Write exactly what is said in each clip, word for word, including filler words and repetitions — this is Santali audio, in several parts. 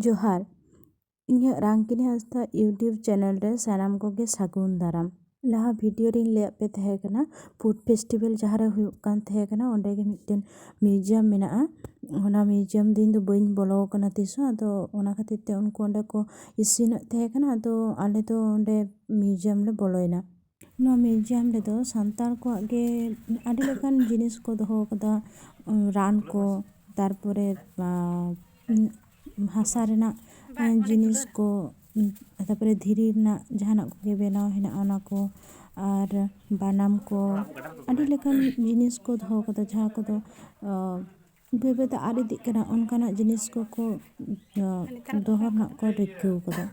ᱡᱚᱦᱟᱨ, ᱤᱧᱟᱹᱜ ᱨᱟᱝᱠᱤᱱᱤ ᱦᱟᱸᱥᱫᱟ YouTube ᱪᱮᱱᱮᱞ ᱨᱮ ᱥᱟᱱᱟᱢ ᱠᱚᱜᱮ ᱥᱟᱹᱜᱩᱱ ᱫᱟᱨᱟᱢ᱾ ᱞᱟᱦᱟ ᱵᱷᱤᱰᱤᱭᱳ ᱨᱤᱧ ᱞᱟᱹᱭᱟᱫ ᱯᱮ ᱛᱟᱦᱮᱸ ᱠᱟᱱᱟ, ᱯᱷᱩᱰ ᱯᱷᱮᱥᱴᱤᱵᱷᱮᱞ ᱡᱟᱦᱟᱸ ᱨᱮ ᱦᱩᱭᱩᱜ ᱠᱟᱱ ᱛᱟᱦᱮᱸ ᱠᱟᱱᱟ, ᱚᱸᱰᱮ ᱜᱮ ᱢᱤᱫᱴᱮᱱ ᱢᱤᱭᱩᱡᱤᱭᱟᱢ ᱢᱮᱱᱟᱜᱼᱟ᱾ ᱚᱱᱟ ᱢᱤᱭᱩᱡᱤᱭᱟᱢ ᱫᱚ ᱤᱧ ᱫᱚ ᱵᱟᱹᱧ ᱵᱚᱞᱚ ᱟᱠᱟᱱᱟ ᱛᱤᱥ ᱦᱚᱸ, ᱟᱫᱚ ᱚᱱᱟ ᱠᱷᱟᱹᱛᱤᱨ ᱛᱮ ᱩᱱᱠᱩ ᱚᱸᱰᱮ ᱠᱚ ᱤᱥᱤᱱᱮᱫ ᱛᱟᱦᱮᱸ ᱠᱟᱱᱟ, ᱟᱫᱚ ᱟᱞᱮ ᱫᱚ ᱚᱸᱰᱮ ᱢᱤᱭᱩᱡᱤᱭᱟᱢ ᱞᱮ ᱵᱚᱞᱚᱭᱮᱱᱟ᱾ ᱱᱚᱣᱟ ᱢᱤᱭᱩᱡᱤᱭᱟᱢ ᱨᱮᱫᱚ ᱥᱟᱱᱛᱟᱲ ᱠᱚᱣᱟᱜ ᱜᱮ ᱟᱹᱰᱤ ᱞᱮᱠᱟᱱ ᱡᱤᱱᱤᱥ ᱠᱚ ᱫᱚᱦᱚ ᱟᱠᱟᱫᱟ, ᱨᱟᱱ ᱠᱚ, ᱛᱟᱨᱯᱚᱨᱮ, ᱟᱸ, ᱦᱟᱥᱟ ᱨᱮᱱᱟᱜ, ᱟᱸ, ᱡᱤᱱᱤᱥ ᱠᱚ, ᱛᱟᱨᱯᱚᱨᱮ ᱫᱷᱤᱨᱤ ᱨᱮᱱᱟᱜ ᱡᱟᱦᱟᱱᱟᱜ ᱠᱚᱜᱮ ᱵᱮᱱᱟᱣ ᱦᱮᱱᱟᱜᱼᱟ, ᱚᱱᱟ ᱠᱚ, ᱟᱨ ᱵᱟᱱᱟᱢ ᱠᱚ, ᱟᱹᱰᱤ ᱞᱮᱠᱟᱱ ᱡᱤᱱᱤᱥ ᱠᱚ ᱫᱚᱦᱚ ᱟᱠᱟᱫᱟ, ᱡᱟᱦᱟᱸ ᱠᱚᱫᱚ, ᱟᱸ, ᱵᱟᱹᱭ ᱵᱟᱹᱭᱛᱮ ᱟᱫ ᱤᱫᱤᱜ ᱠᱟᱱᱟ, ᱚᱱᱠᱟᱱᱟᱜ ᱡᱤᱱᱤᱥ ᱠᱚᱠᱚ, ᱟᱸ, ᱫᱚᱦᱚ ᱨᱮᱱᱟᱜ ᱠᱚ ᱨᱤᱠᱟᱹ ᱟᱠᱟᱫᱟ᱾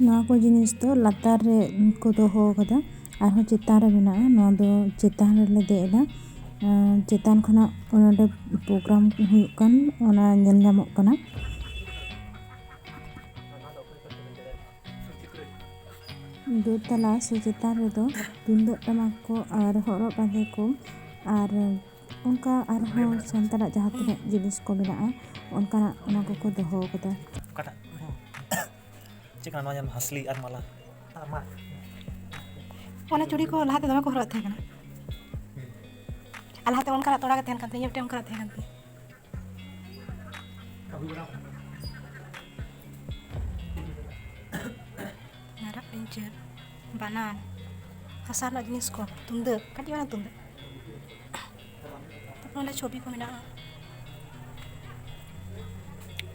ᱱᱚᱣᱟ ᱠᱚ ᱡᱤᱱᱤᱥ ᱫᱚ ᱞᱟᱛᱟᱨ ᱨᱮ ᱠᱚ ᱫᱚᱦᱚ ᱟᱠᱟᱫᱟ, ᱟᱨᱦᱚᱸ ᱪᱮᱛᱟᱱ ᱨᱮ ᱢᱮᱱᱟᱜᱼᱟ᱾ ᱱᱚᱣᱟ ᱫᱚ ᱪᱮᱛᱟᱱ ᱨᱮᱞᱮ ᱫᱮᱡ ᱮᱱᱟ᱾ ᱟᱸ, ᱪᱮᱛᱟᱱ ᱠᱷᱚᱱᱟᱜ ᱱᱚᱰᱮ ᱯᱨᱳᱜᱨᱟᱢ ᱦᱩᱭᱩᱜ ᱠᱟᱱ, ᱚᱱᱟ ᱧᱮᱞ ᱧᱟᱢᱚᱜ ᱠᱟᱱᱟ᱾ ᱫᱳᱛᱟᱞᱟ ᱥᱮ ᱪᱮᱛᱟᱱ ᱨᱮᱫᱚ ᱛᱩᱢᱫᱟᱹᱜ ᱴᱟᱢᱟᱠ ᱠᱚ ᱟᱨ ᱦᱚᱨᱚᱜ ᱵᱟᱸᱫᱮ ᱠᱚ ᱟᱨ ᱚᱱᱠᱟ ᱟᱨᱦᱚᱸ ᱥᱟᱱᱛᱟᱲᱟᱜ ᱡᱟᱦᱟᱸ ᱛᱤᱱᱟᱹᱜ ᱡᱤᱱᱤᱥ ᱠᱚ ᱢᱮᱱᱟᱜᱼᱟ, ᱚᱱᱠᱟᱱᱟᱜ ᱚᱱᱟ ᱠᱚᱠᱚ ᱫᱚᱦᱚ ᱟᱠᱟᱫᱟ᱾ ᱚᱠᱟᱴᱟᱜ? ᱪᱮᱫ ᱠᱟᱱᱟ ᱱᱚᱣᱟ? ᱧᱮᱞ ᱢᱮ, ᱦᱟᱸᱥᱞᱤ ᱟᱨ ᱢᱟᱞᱟ᱾ ᱟᱨ ᱢᱟ᱾ ᱚᱱᱟ ᱪᱩᱲᱤ ᱠᱚ ᱞᱟᱦᱟᱛᱮ ᱫᱚᱢᱮ ᱠᱚ ᱦᱚᱨᱚᱜ ᱮᱫ ᱛᱟᱦᱮᱸ ᱠᱟᱱᱟ᱾ ᱟᱨ ᱞᱟᱦᱟᱛᱮ ᱚᱱᱠᱟᱱᱟᱜ ᱛᱚᱲᱟ ᱜᱮ ᱛᱟᱦᱮᱱ ᱠᱟᱱ ᱛᱤᱧᱟᱹ, ᱢᱤᱫᱴᱮᱱ ᱚᱱᱠᱟᱱᱟᱜ ᱛᱟᱦᱮᱸ ᱠᱟᱱ ᱛᱤᱧᱟᱹ᱾ ᱢᱟᱨᱟᱜ ᱯᱤᱧᱪᱟᱹᱨ, ᱵᱟᱱᱟᱢ, ᱦᱟᱥᱟ ᱨᱮᱱᱟᱜ ᱡᱤᱱᱤᱥ ᱠᱚ, ᱛᱩᱢᱫᱟᱹᱜ, ᱠᱟᱹᱴᱤᱡ ᱢᱟᱨᱟᱝ ᱛᱩᱢᱫᱟᱹᱜ᱾ ᱛᱟᱨᱯᱚᱨ ᱚᱸᱰᱮ ᱪᱷᱚᱵᱤ ᱠᱚ ᱢᱮᱱᱟᱜᱼᱟ᱾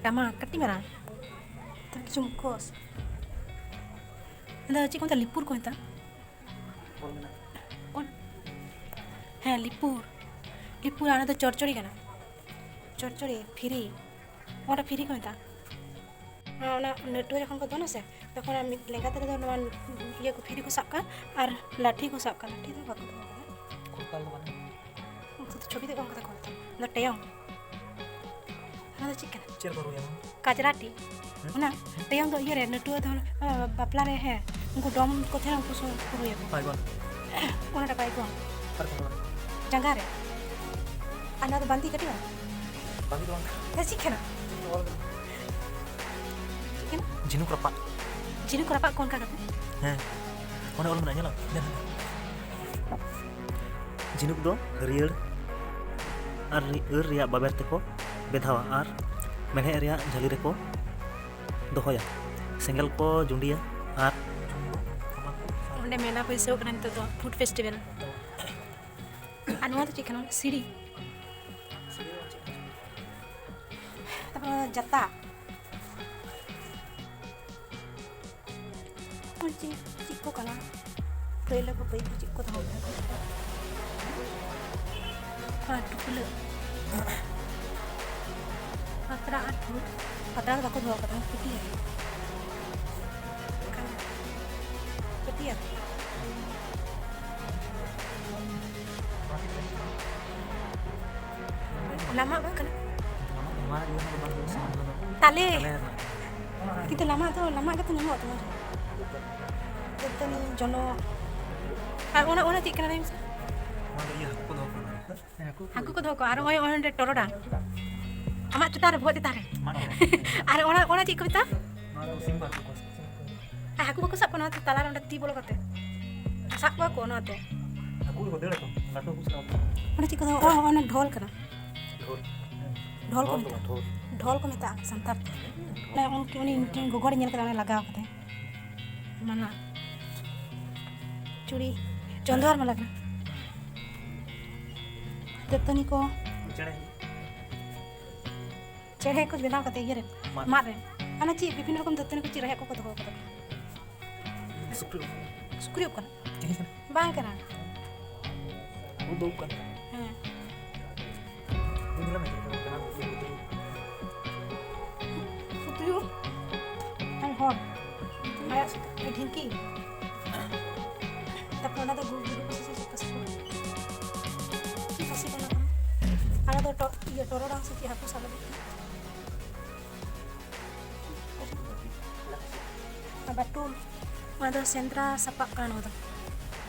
ᱴᱟᱢᱟᱠ, ᱠᱟᱹᱴᱤᱡ ᱢᱟᱨᱟᱝ᱾ ᱛᱟᱨ ᱠᱤᱪᱷᱩ ᱢᱩᱠᱷᱚᱥ᱾ ᱚᱱᱟ ᱫᱚ ᱪᱮᱫ ᱠᱚ ᱢᱮᱛᱟᱜᱼᱟ? ᱞᱤᱯᱩᱨ ᱠᱚ ᱢᱮᱛᱟᱜᱼᱟ᱾ ᱚᱞ᱾ ᱦᱮᱸ, ᱞᱤᱯᱩᱨ᱾ ᱞᱤᱯᱩᱨ, ᱟᱨ ᱚᱱᱟ ᱫᱚ ᱪᱚᱲᱪᱚᱲᱤ ᱠᱟᱱᱟ᱾ ᱪᱚᱲᱪᱚᱲᱤ, ᱯᱷᱤᱨᱤ᱾ ᱚᱸᱰᱮ ᱯᱷᱤᱨᱤ ᱠᱚ ᱢᱮᱛᱟᱜᱼᱟ᱾ ᱚᱱᱟ, ᱚᱱᱟ ᱱᱟᱹᱴᱩᱣᱟᱹ ᱡᱚᱠᱷᱚᱱ ᱠᱚ ᱫᱚᱱᱟ ᱥᱮ, ᱛᱚᱠᱷᱚᱱ ᱚᱱᱟ ᱢᱤᱫ ᱞᱮᱸᱜᱟ ᱛᱤ ᱨᱮᱫᱚ ᱱᱚᱣᱟ ᱤᱭᱟᱹ ᱠᱚ, ᱯᱷᱤᱨᱤ ᱠᱚ ᱥᱟᱵ ᱠᱟᱜᱼᱟ ᱟᱨ ᱞᱟᱴᱷᱤ ᱠᱚ ᱥᱟᱵ ᱠᱟᱜᱼᱟ᱾ ᱞᱟᱴᱷᱤ ᱫᱚ ᱵᱟᱠᱚ ᱫᱚᱦᱚ ᱠᱟᱫᱟ᱾ ᱠᱚᱨᱛᱟᱞ ᱫᱚ ᱵᱟᱹᱱᱩᱜᱼᱟ᱾ ᱩᱱᱠᱩ ᱫᱚ ᱪᱷᱚᱵᱤ ᱫᱚ ᱚᱱᱠᱟ ᱛᱟᱠᱚ ᱠᱚᱨᱛᱟᱞ᱾ ᱚᱱᱟ ᱴᱮᱭᱚᱝ᱾ ᱪᱮᱫ ᱠᱚ ᱨᱩᱭᱟ ᱱᱚᱣᱟ? ᱠᱟᱡᱽᱨᱟᱴᱤ᱾ ᱦᱮᱸ? ᱚᱱᱟ ᱛᱮᱭᱚᱝ ᱫᱚ ᱤᱭᱟᱹ ᱨᱮ, ᱱᱟᱹᱴᱩᱣᱟᱹ ᱫᱚ, ᱟ, ᱵᱟᱯᱞᱟ ᱨᱮ, ᱦᱮᱸ, ᱩᱱᱠᱩ ᱰᱚᱢ ᱠᱚ ᱛᱟᱦᱮᱱᱟ, ᱩᱱᱠᱩ ᱥᱚᱸᱜᱮ ᱠᱚ ᱨᱩᱭᱟᱠᱚ᱾ ᱵᱟᱭᱜᱚᱱ᱾ ᱚᱱᱟᱴᱟᱜ ᱵᱟᱭᱜᱚᱱ᱾ ᱚᱠᱟ ᱨᱮᱠᱚ ᱨᱚᱲᱟ? ᱡᱟᱸᱜᱟ ᱨᱮ᱾ ᱟᱨ ᱱᱚᱣᱟ ᱫᱚ ᱵᱟᱸᱫᱤ ᱠᱟᱹᱴᱤᱡ ᱵᱟᱝ? ᱵᱟᱸᱫᱤ ᱫᱚ ᱵᱟᱝ᱾ ᱦᱮᱸ, ᱪᱮᱫ ᱠᱟᱱᱟ? ᱚᱞ ᱠᱟᱱᱟ᱾ ᱪᱮᱫ ᱠᱟᱱᱟ? ᱡᱷᱤᱱᱩᱠ ᱨᱟᱯᱟᱜ᱾ ᱡᱷᱤᱱᱩᱠ ᱨᱟᱯᱟᱜ ᱠᱚ ᱚᱱᱠᱟ ᱠᱟᱛᱮ? ᱦᱮᱸ, ᱚᱱᱮ ᱚᱞ ᱢᱮᱱᱟᱜᱼᱟ, ᱧᱮᱞᱟᱢ? ᱧᱮᱞ ᱢᱮ᱾ ᱡᱷᱤᱱᱩᱠ ᱫᱚ ᱦᱟᱹᱨᱭᱟᱹᱲ ᱟᱨ ᱨᱤ-, ᱟᱹᱨ ᱨᱮᱭᱟᱜ ᱵᱟᱵᱮᱨ ᱛᱮᱠᱚ ᱵᱮᱫᱷᱟᱣᱟ ᱟᱨ ᱢᱮᱬᱦᱮᱫ ᱨᱮᱭᱟᱜ ᱡᱷᱟᱹᱞᱤ ᱨᱮᱠᱚ ᱫᱚᱦᱚᱭᱟ᱾ ᱥᱮᱸᱜᱮᱞ ᱠᱚ ᱡᱩᱸᱰᱤᱭᱟ ᱟᱨ ᱚᱸᱰᱮ ᱢᱮᱞᱟ ᱵᱟᱹᱭᱥᱟᱹᱣ ᱠᱟᱱᱟ ᱱᱤᱛᱚᱜ ᱫᱚ, ᱯᱷᱩᱰ ᱯᱷᱮᱥᱴᱤᱵᱷᱮᱞ᱾ ᱟᱨ ᱱᱚᱣᱟ ᱫᱚ ᱪᱮᱫ ᱠᱟᱱᱟ? ᱥᱤᱲᱤ᱾ ᱛᱟᱨᱯᱚᱨᱮ ᱡᱟᱛᱟ᱾ ᱪᱮᱫ, ᱪᱮᱫ ᱠᱚ ᱠᱟᱱᱟ? ᱯᱟᱹᱭᱞᱟᱹ ᱠᱚ ᱯᱟᱹᱭᱞᱟᱹ ᱪᱮᱫ ᱠᱚ ᱫᱚᱦᱚ ᱠᱟᱜᱼᱟ? ᱟᱨ ᱴᱩᱯᱞᱟᱹᱜ᱾ ᱯᱟᱛᱲᱟ ᱟᱨ ᱯᱷᱩᱲᱩᱜ᱾ ᱯᱟᱛᱲᱟ ᱫᱚ ᱵᱟᱠᱚ ᱫᱚᱦᱚ ᱠᱟᱫᱟ, ᱯᱟᱹᱴᱭᱟᱹ᱾ ᱯᱟᱹᱴᱭᱟᱹ᱾ ᱞᱟᱢᱟᱜ ᱵᱟᱝ ᱠᱟᱱᱟ? ᱛᱟᱞᱮ᱾ ᱠᱤᱱᱛᱩ ᱞᱟᱢᱟᱜ ᱫᱚ, ᱞᱟᱢᱟᱜ ᱜᱮᱛᱚ ᱧᱟᱢᱚᱜᱼᱟ ᱛᱚ᱾ ᱫᱟᱹᱛᱟᱹᱱᱤ, ᱡᱚᱱᱚᱜ᱾ ᱟᱨ ᱚᱱᱟ, ᱚᱱᱟ ᱪᱮᱫ ᱠᱟᱱᱟ ᱞᱟᱹᱭ ᱢᱮᱥᱮ? ᱦᱟᱹᱠᱩ ᱠᱚ ᱫᱚᱦᱚ ᱠᱚᱣᱟ᱾ ᱟᱨ ᱱᱚᱜᱼᱚᱭ, ᱱᱚᱜᱼᱚᱭ ᱱᱚᱸᱰᱮ ᱴᱚᱨᱚᱰᱟᱝ᱾ ᱟᱢᱟᱜ ᱪᱮᱛᱟᱱ ᱨᱮ, ᱵᱚᱦᱚᱜ ᱪᱮᱛᱟᱱ ᱨᱮ᱾ ᱟᱨ ᱚᱱᱟ, ᱚᱱᱟ ᱪᱮᱫ ᱠᱚ ᱢᱮᱛᱟᱜᱼᱟ? ᱱᱚᱣᱟ ᱫᱚ ᱥᱤᱢᱵᱟ ᱦᱟᱹᱠᱩ ᱠᱚ᱾ ᱟᱨ ᱦᱟᱹᱠᱩ ᱵᱟᱠᱚ ᱥᱟᱵ ᱠᱚᱣᱟ ᱱᱚᱣᱟᱛᱮ, ᱛᱟᱞᱟᱨᱮ ᱚᱸᱰᱮ ᱛᱤ ᱵᱚᱞᱚ ᱠᱟᱛᱮ? ᱥᱟᱵ ᱠᱚᱣᱟ ᱠᱚ ᱱᱚᱣᱟᱛᱮ᱾ ᱦᱟᱹᱠᱩ ᱜᱮᱠᱚ ᱫᱟᱹᱲᱟ ᱛᱚ, ᱞᱟᱹᱴᱩ ᱦᱟᱹᱠᱩ ᱥᱟᱵ ᱠᱚᱣᱟ᱾ ᱚᱸᱰᱮ ᱪᱮᱫ ᱠᱚ ᱫᱚᱦᱚ? ᱚ, ᱚᱱᱟ ᱰᱷᱚᱞ ᱠᱟᱱᱟ᱾ ᱰᱷᱚᱞ᱾ ᱰᱷᱚᱞ ᱠᱚ ᱰᱷᱚᱞ ᱫᱚ ᱢᱮᱛᱟᱜᱼᱟ᱾ ᱵᱟᱝ, ᱰᱷᱚᱞ᱾ ᱰᱷᱚᱞ ᱠᱚ ᱢᱮᱛᱟᱜᱼᱟ ᱥᱟᱱᱛᱟᱲ ᱛᱮ᱾ ᱚᱱᱮ ᱩᱱᱠᱤ-, ᱩᱱᱤ ᱢᱤᱫᱴᱮᱱ ᱜᱚᱜᱚ ᱦᱚᱲᱮ ᱧᱮᱞ ᱠᱮᱫᱟ, ᱚᱸᱰᱮ ᱞᱟᱜᱟᱣ ᱠᱟᱫᱟᱭ᱾ ᱢᱟᱞᱟ᱾ ᱪᱩᱲᱤ᱾ ᱪᱚᱱᱫᱚᱱ ᱢᱟᱞᱟ ᱠᱟᱱᱟ᱾ ᱫᱟᱹᱛᱟᱹᱱᱤ ᱠᱚ᱾ ᱪᱮᱬᱮ᱾ ᱪᱮᱬᱮ ᱠᱚ ᱵᱮᱱᱟᱣ ᱠᱟᱛᱮ ᱤᱭᱟᱹ ᱨᱮ, ᱢᱟᱫ᱾ ᱢᱟᱫ ᱨᱮ᱾ ᱚᱱᱟ ᱪᱮᱫ ᱵᱤᱵᱷᱤᱱᱱᱚ ᱨᱚᱠᱚᱢ ᱫᱟᱹᱛᱟᱹᱱᱤ ᱠᱚ ᱪᱮᱫ ᱨᱮᱭᱟᱜ ᱠᱚᱠᱚ ᱫᱚᱦᱚ ᱠᱟᱫᱟ? ᱥᱩᱠᱨᱤ᱾ ᱥᱩᱠᱨᱤ ᱩᱵ ᱠᱟᱱᱟ? ᱪᱮᱬᱮ ᱠᱟᱱᱟ᱾ ᱵᱟᱝ ᱠᱟᱱᱟ᱾ ᱩᱵ ᱫᱚ ᱩᱵ ᱠᱟᱱᱟ᱾ ᱦᱮᱸ᱾ ᱩᱵ ᱧᱮᱞ ᱢᱮ ᱪᱮᱫ ᱞᱮᱠᱟ ᱠᱟᱱᱟ, ᱩᱵ ᱫᱚ ᱩᱵ᱾ ᱯᱩᱛᱩᱞ᱾ ᱟᱨ ᱦᱚᱲ᱾ ᱟᱨ ᱰᱷᱤᱝᱠᱤ᱾ ᱛᱟᱨᱯᱚᱨ ᱚᱱᱟ ᱫᱚ ᱜᱩ-, ᱜᱩᱰᱩ ᱯᱟᱹᱥᱤ ᱥᱮ ᱪᱮᱫ ᱯᱟᱹᱥᱤ ᱠᱚ? ᱪᱮᱫ ᱯᱟᱹᱥᱤ ᱠᱟᱱᱟ ᱠᱚ? ᱚᱱᱟ ᱫᱚ ᱴᱚ-, ᱤᱭᱟᱹ, ᱴᱚᱨᱚᱰᱟᱝ ᱥᱮ ᱪᱮᱫ ᱦᱟᱹᱠᱩ ᱥᱟᱵ ᱞᱟᱹᱜᱤᱫ? ᱵᱟᱹᱴᱩᱞ᱾ ᱚᱱᱟ ᱫᱚ ᱥᱮᱸᱫᱽᱨᱟ ᱥᱟᱯᱟᱵ ᱠᱟᱱᱟ᱾ ᱱᱚᱣᱟ ᱫᱚ,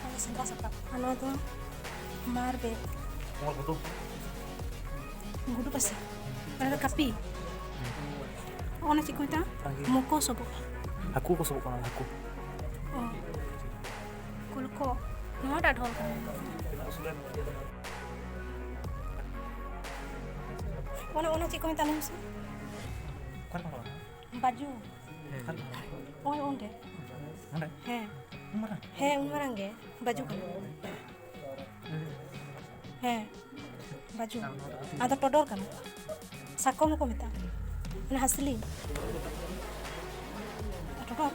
ᱱᱚᱣᱟ ᱫᱚ ᱥᱮᱸᱫᱽᱨᱟ ᱥᱟᱯᱟᱵ᱾ ᱟᱨ ᱱᱚᱣᱟ ᱫᱚ ᱢᱟᱨᱵᱮᱞ᱾ ᱜᱩᱰᱩ ᱯᱟᱹᱥᱤ᱾ ᱚᱱᱟ ᱫᱚ ᱠᱟᱹᱯᱤ᱾ ᱚᱱᱟ ᱪᱮᱫ ᱠᱚ ᱢᱮᱛᱟᱜᱼᱟ? ᱢᱩᱠᱚ ᱥᱚᱵᱚᱜ᱾ ᱦᱟᱹᱠᱩ ᱠᱚ ᱥᱚᱵᱚᱜ ᱠᱟᱱᱟ, ᱦᱟᱹᱠᱩ᱾ ᱚ᱾ ᱠᱩᱞᱠᱚ᱾ ᱱᱚᱣᱟᱴᱟᱜ ᱰᱷᱚᱞ ᱠᱟᱱᱟ᱾ ᱚᱱᱟ, ᱚᱱᱟ ᱪᱮᱫ ᱠᱚ ᱢᱮᱛᱟᱜᱼᱟ, ᱞᱟᱹᱭ ᱢᱮᱥᱮ? ᱚᱠᱟᱨᱮ ᱠᱚ ᱨᱚᱲᱟ? ᱵᱟᱡᱩ᱾ ᱦᱮᱸ᱾ ᱱᱚᱜᱼᱚᱭ ᱩᱱᱨᱮ᱾ ᱱᱚᱸᱰᱮ? ᱦᱮᱸ᱾ ᱩᱱ ᱢᱟᱨᱟᱝ? ᱦᱮᱸ, ᱩᱱ ᱢᱟᱨᱟᱝ ᱜᱮ᱾ ᱵᱟᱡᱩ ᱠᱟᱱᱟ᱾ ᱦᱮᱸ, ᱵᱟᱡᱩ᱾ ᱟᱫᱚ ᱴᱚᱰᱚᱨ ᱠᱟᱱᱟ᱾ ᱥᱟᱠᱚᱢ ᱦᱚᱸᱠᱚ ᱢᱮᱛᱟᱜᱼᱟ᱾ ᱚᱱᱟ ᱦᱟᱹᱥᱞᱤ᱾ ᱴᱚᱰᱚᱨ᱾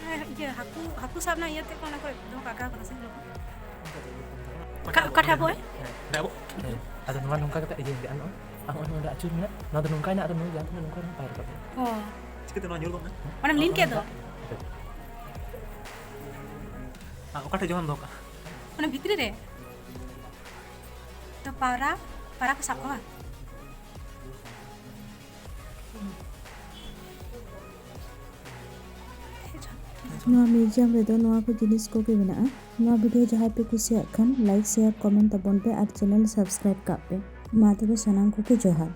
ᱦᱮᱸ, ᱤᱭᱟᱹ, ᱦᱟᱹᱠᱩ, ᱦᱟᱹᱠᱩ ᱥᱟᱵ ᱨᱮᱱᱟᱜ ᱤᱭᱟᱹ ᱛᱮᱠᱚ ᱚᱱᱟ ᱠᱚ ᱫᱚᱦᱚ ᱠᱟᱜ ᱠᱟᱱᱟ ᱥᱮ? ᱚᱠᱟ, ᱚᱠᱟᱴᱷᱮᱡ ᱟᱵᱚ? ᱦᱮᱸ, ᱟᱫᱚ ᱱᱚᱣᱟ ᱱᱚᱝᱠᱟ ᱠᱟᱛᱮ ᱤᱭᱟᱹ ᱦᱩᱭᱩᱜᱼᱟ, ᱱᱚᱜᱼᱚᱭ, ᱟᱨ ᱱᱚᱜᱼᱚᱭ ᱱᱚᱰᱮ ᱟᱹᱪᱩᱨ ᱢᱮᱱᱟᱜ, ᱱᱚᱣᱟ ᱫᱚ ᱱᱚᱝᱠᱟᱭ ᱱᱟ, ᱟᱫᱚ ᱱᱩᱭ ᱡᱟᱦᱟᱸ ᱛᱤᱱᱟᱹᱜ ᱱᱚᱝᱠᱟ ᱨᱮᱦᱚᱸ ᱵᱟᱭ ᱨᱟᱠᱟᱵ ᱫᱟᱲᱮᱭᱟᱜᱼᱟ᱾ ᱚ᱾ ᱪᱤᱠᱟᱹᱛᱮ ᱱᱚᱣᱟ ᱧᱩᱨ ᱜᱚᱫ ᱱᱟ? ᱚᱱᱮᱢ ᱞᱤᱱ ᱠᱮᱫ ᱫᱚ᱾ ᱟᱨ ᱚᱠᱟᱴᱷᱮᱡ ᱡᱚᱢᱟᱢ ᱫᱚᱦᱚ ᱠᱟᱜᱼᱟ? ᱚᱱᱟ ᱵᱷᱤᱛᱨᱤ ᱨᱮ᱾ ᱛᱚ ᱯᱟᱣᱨᱟ, ᱯᱟᱣᱨᱟ ᱠᱚ ᱥᱟᱵ ᱠᱚᱣᱟ᱾ ᱱᱚᱣᱟ museum ᱨᱮᱫᱚ ᱱᱚᱣᱟ ᱠᱚ ᱡᱤᱱᱤᱥ ᱠᱚᱜᱮ ᱢᱮᱱᱟᱜᱼᱟ᱾ ᱱᱚᱣᱟ video ᱡᱟᱦᱟᱸᱭ ᱯᱮ ᱠᱩᱥᱤᱭᱟᱜ ᱠᱷᱟᱱ, like, share, comment ᱛᱟᱵᱚᱱ ᱯᱮ ᱟᱨ channel subscribe ᱠᱟᱜ ᱯᱮ᱾ ᱢᱟ ᱛᱚᱵᱮ ᱥᱟᱱᱟᱢ ᱠᱚᱜᱮ ᱡᱚᱦᱟᱨ᱾